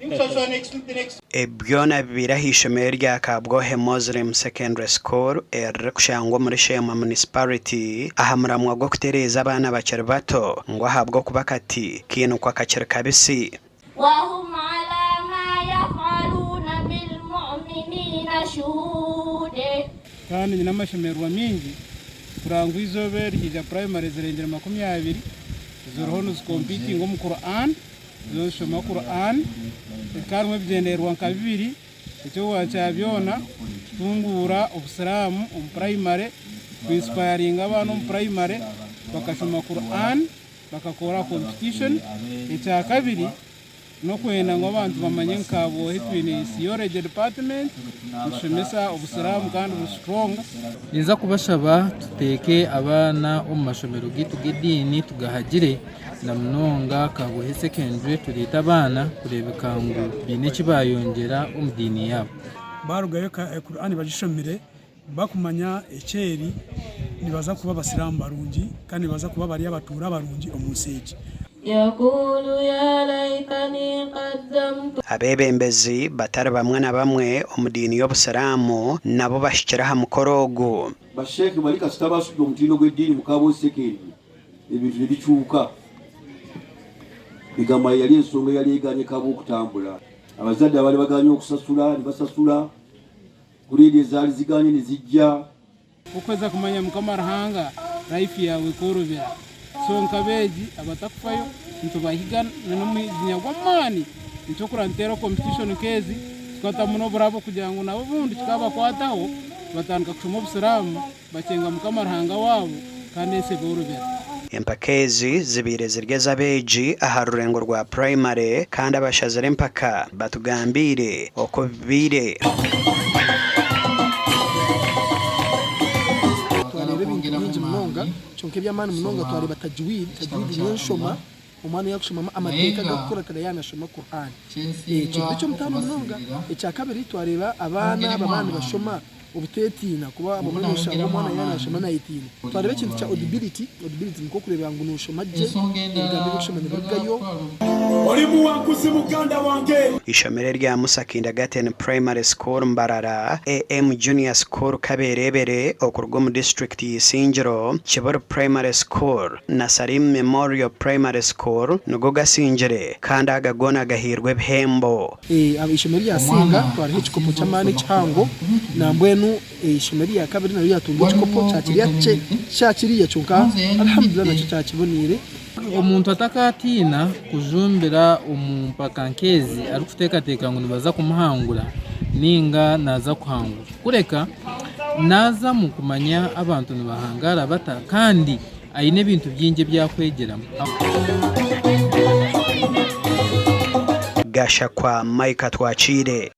Ebi byona bibaire aha ishomero erya Kabwohe Muslim Secondary School eririkushangwa omuri Sheema Municipality aha muramwa gw'okutereeza abaana bakiri bato ngu ahabw'okuba kati kiinukwa kakiri kabisi. Wahum ala ma yaf'aluuna bilmu'miniina shuhuud. Kandi nyine amashemererwa maingi kureba ngu eizooba eri haija purayimare zirengire 20 ziriho nizikompitinga omu Quran, ziriho nizishoma Quran. Ekaba harimu ebigyendererwa nka bibiri, eky'okubanza kya byona kutunguura obusiraamu omu purayimare, kwinsipayaringa abaana omu purayimare bakashoma Quran. Bakakora competition. Ekyakabiri nokwenda ngu abantu bamanye ngu Kabwohe twine Theology department nitushomesa obusiraamu kandi buri strong. Ninza kubashaba tuteeke abaana omu mashomero gaitu g'ediini tugahagire na munonga Kabwohe Secondary tureete abaana kureebeka ngu baine eki baayongyera omu diini yaabo. Baarugayo Quran bagishomire Bakumanya eki eri, nibaza kuba Abasiraamu barungi kandi nibaza kuba bari abatuura barungi omu nsi egi. Abeebembezi batari bamwe na bamwe omu diini y'Obusiraamu nabo bahikire aha mukoro ogu. Ba Sheikh bari kasita basubya omutindo gw'eddiini mu Kaboozi Secondary ebintu nebikyuka. Egamba yeyali ensonga eyali eganye Kabo okutambula. Abazadde abali baganye okusasula nebasasula. Gureedi ezaali ziganye nizijja. Okuheza kumanya Mukama Ruhanga life yaawe ekworobera. So nkabeegi abatakufayo nitubahiga n'omujinya gw'amaani nikyo kurora nituteera competition nk'ezi tukatamu n'oburabo kugira ngu nabo obundi kikabakwataho batandika kushoma obusiraamu bakyenga Mukama Ruhanga waabo kandi ensi eboorobera. Empaka ezi zibaire ziri ez'abeegi aha rurengo rwa purayimare kandi abashazire empaka batugambiire oku bibaire. Twareeba ebintu bingi munonga kyonka eby'amaani munonga twareeba tajweed, tajweed niyo nshoma omwana eyakushomamu amateeka agakukuratira yaaba nashoma Quran. Ekyo n'eky'omutaano munonga. Ekyakabiri twareeba abaana aba baaba nibashoma obuteetiina kuba abamwe noshanga omwana yaaba nashoma nayetiina. Twareeba ekintu kya audibility, audibility nikwo okureeba ngu noshoma gye, ebigambo ebi orikushoma nibirugayo. Oli muwanguzi muganda wange. Eishomero erya Musa Kindergarten Primary School Mbarara, AM Junior School Kaberebere okuruga omu disiturikiti ya Isingiro, Kibuli Primary School na Salim Memorial Primary School nigo gasingire kandi aga goona gahairwe ebihembo. Eishomero eryasinga twariha ekikopo ky'amaani ekihango nambwenu eishomero eryakabiri naryo ryatunga ekikopo kyakiriya kyakiriya kyonka Alhamdulillah nakyo kyakiboniire. Omuntu atakaatiina kujumbira omu mpaka nk'ezi arikuteekateeka ngu nibaza kumuhangura nainga naaza kuhangura. Kureka naazamu kumanya abantu nibahangaara bata kandi aine ebintu bingi ebi arikwegyeramu. Gashakwa Micah Twakiire.